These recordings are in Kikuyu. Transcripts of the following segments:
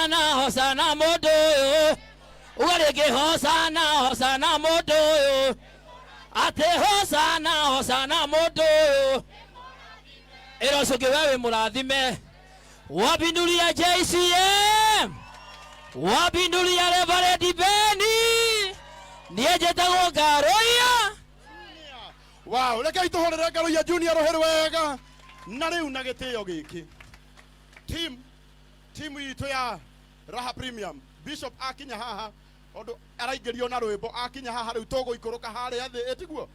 Hosana hosana mũndũ ũyũ. Uga rĩngĩ hosana hosana mũndũ ũyũ. Atĩ hosana hosana mũndũ ũyũ. Ĩra ũcio ũngĩ we wĩ mũrathime. Wapindulia JCM. Wapindulia Reverend Beni. Niĩ njĩtagwo Ngaroia. Wow, rekei tũhũrĩre Ngaroia Junior rũhĩ rwega. Na rĩu na gĩtĩo gĩkĩ. Team timu itũ ya Raha Premium. Bishop akinya haha ũndũ araingĩrio na rwĩmbo akinya haha rĩu tũgũikũrũka harĩa thĩ ĩtiguo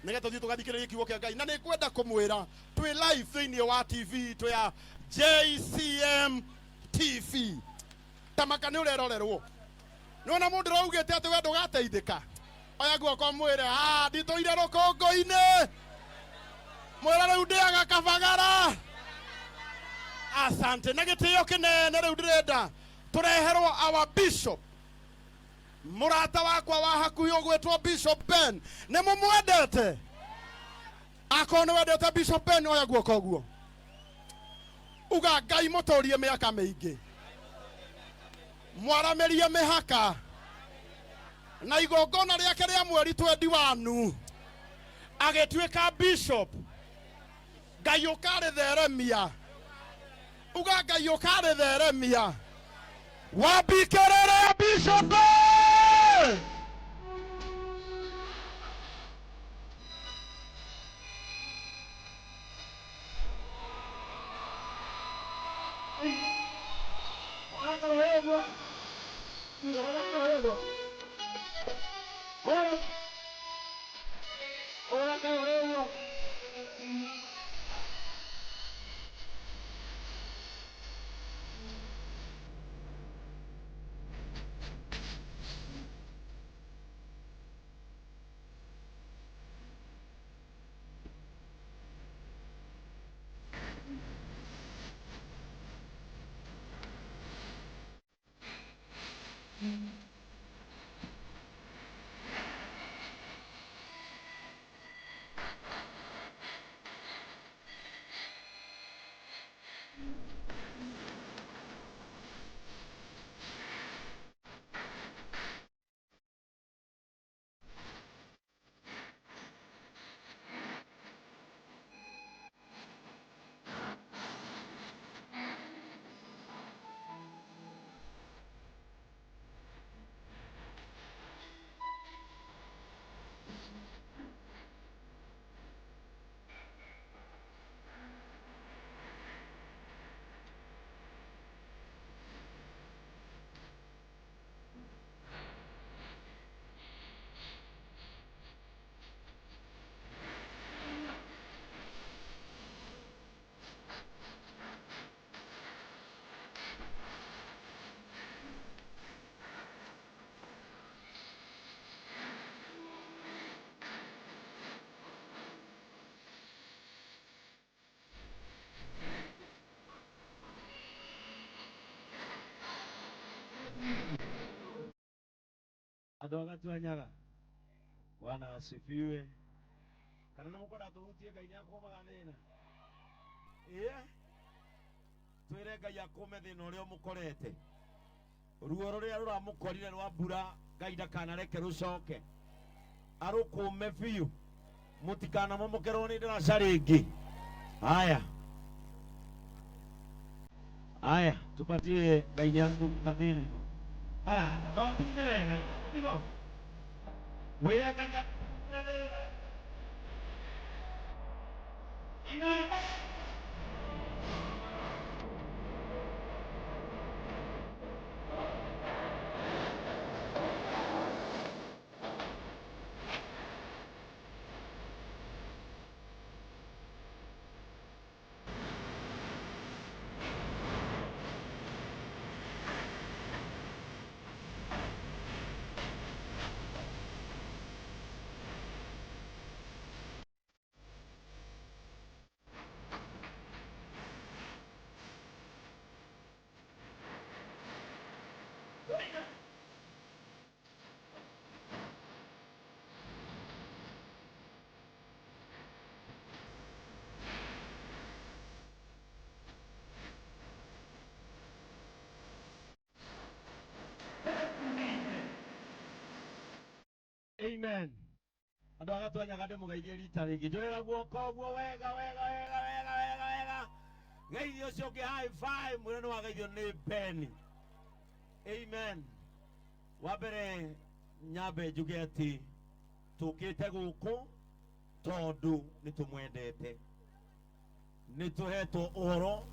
nĩgetha tũthiĩ tũgathikĩrĩrie kiugo kĩa Ngai na nĩ ngwenda kũmwĩra twĩ live thĩinĩ wa TV itũ ya JCM TV. Tamaka nĩ ũrerorerwo. Nĩwona mũndũ ũraugĩte atĩ we ndũgateithĩka. Oya guoko mwĩre, ah, nditũire rũkũngũ-inĩ. Mwĩre rĩu ndĩaga kabagara. Asante. Na gĩtĩo kĩnene rĩu ndĩrenda tũreherwo our bishop mũrata wakwa wa hakuhĩ ũgwĩtwo Bishop Ben. Nĩ mũmwendete? Akorwo nĩ wendete Bishop Ben oya guoko ũguo. Uga Ngai mũtũrie mĩaka mĩingĩ, mwaramĩrie mĩhaka na igongona rĩake rĩa mweri 21 agĩtuĩka bishop. Ngai ũkarĩtheremia, uga Ngai ũkarĩtheremia. Wambikĩrĩre bishop. Andũ a Gatuanyaga, Bwana asifiwe. Kana nĩ mũkwenda tũhutie Ngai nĩ akũmaga thĩna? Ĩĩ, twĩre Ngai akũme thĩna ũrĩa ũmũkorete, ruo rũrĩa rũramũkorire rwa mbura, Ngai ndakanareke rũcoke, arũkũme biũ, mũtikanamomokerwo nĩ ndaraca rĩngĩ. Haya haya, tupatie Ngai nĩ akũma thĩna. Haya, no tuge wega, tigo wĩre Ngai akũme thĩna. Ina. Amen. Andå a Gatwanyaga ndä må geithie rita rä ngä njå rä ra guoko guo wega wega wega wega wega wega. Geithio å cio å ngä high five mwä re nä wageithio nä Beni. Amen. Wa mbere nyambe njuge atä tå kä te gå kå tondå nä tå mwendete, nä tå hetwo å horo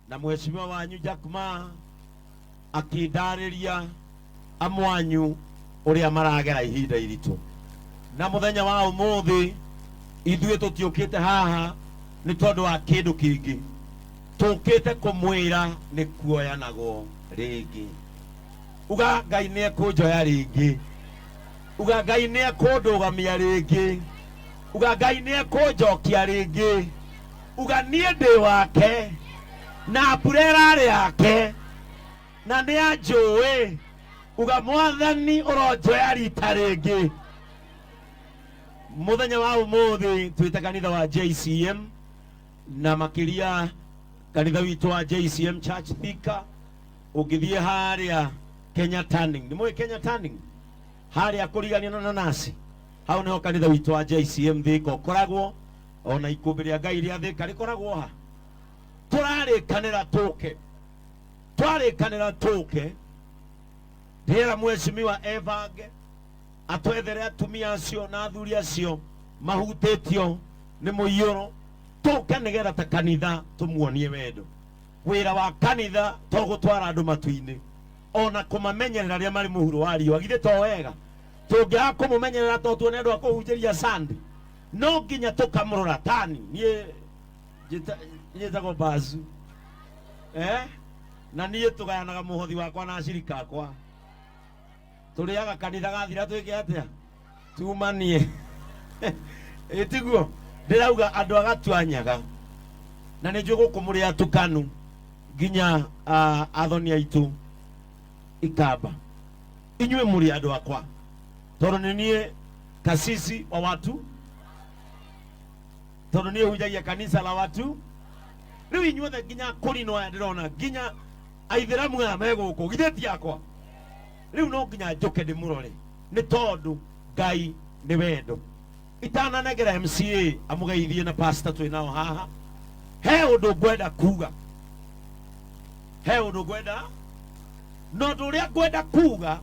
na mheshimiwa wanyu Jack Ma akindarĩria amwanyu ũrĩa maragera ihinda iritũ. Na mũthenya wa ũmũthĩ ithuĩ tũtiũkĩte haha nĩ tondũ wa kĩndũ kĩngĩ, tũkĩte kũmwĩra nĩ kuoyanagwo rĩngĩ. Uga Ngai nĩ ekũnjoya rĩngĩ, uga Ngai nĩ ekũndũgamia rĩngĩ, uga Ngai nĩ ekũnjokia rĩngĩ, uga niĩ ndĩ wake na mbura ĩrarĩ yake na nĩ anjũĩ. Uga mwathani ũronjoya rita rĩngĩ. Muthenya wa umuthi twite kanitha wa JCM na makiria kanitha witũ wa JCM Church Thika. Ũngĩthiĩ harĩa Kenya Turning, nĩ mũĩ Kenya Turning harĩa kũrigania na nanasi, hau nĩho kanitha witũ wa JCM Thika ũkoragwo. Ona ikũmbĩ rĩa Ngai rĩa Thika rĩkoragwo ha. Tũrarĩkanĩra tũke, twarĩkanĩra tũke ndĩra mheshimiwa evange atwethere atumia acio na athuri acio mahutĩtio nĩ mũiyũro, tũke nĩgetha ta kanitha tũmuonie wendo. Wĩra wa kanitha to gũtwara andũ matu-inĩ, ona kũmamenyerera arĩa marĩ mũhuro wa riũa. Githĩ to wega tũngĩaga kũmũmenyerera to tuone andũ a kũhunjĩria Sunday? No nginya tũkamũrora. Tani niĩ njĩtagwo Bazu, na niĩ tũgayanaga mũhothi wakwa na acirika akwa, tũrĩaga kanitha gathira twĩke atĩa tumanie. Ĩtiguo ndĩrauga andũ a Gatuanyaga, na nĩ njũĩ gũkũ mũrĩ atukanu nginya athoni aitũ ikamba, inyuĩ mũrĩ andũ akwa tondũ nĩ niĩ kasisi wa watu, tondũ niĩ hunjagia kanitha la watu. Rĩu inyuothe nginya kũrinwo aya ndĩrona nginya aithĩramu aya me gũkũ, githĩ ti akwa? Rĩu no nginya njũke ndĩmũrore nĩ tondũ Ngai nĩ wendo. Itananengera MCA amũgeithie na pastor twĩ nao haha, he ũndũ ngwenda kuga, he ũndũ ngwenda, na ũndũ ũrĩa ngwenda kuga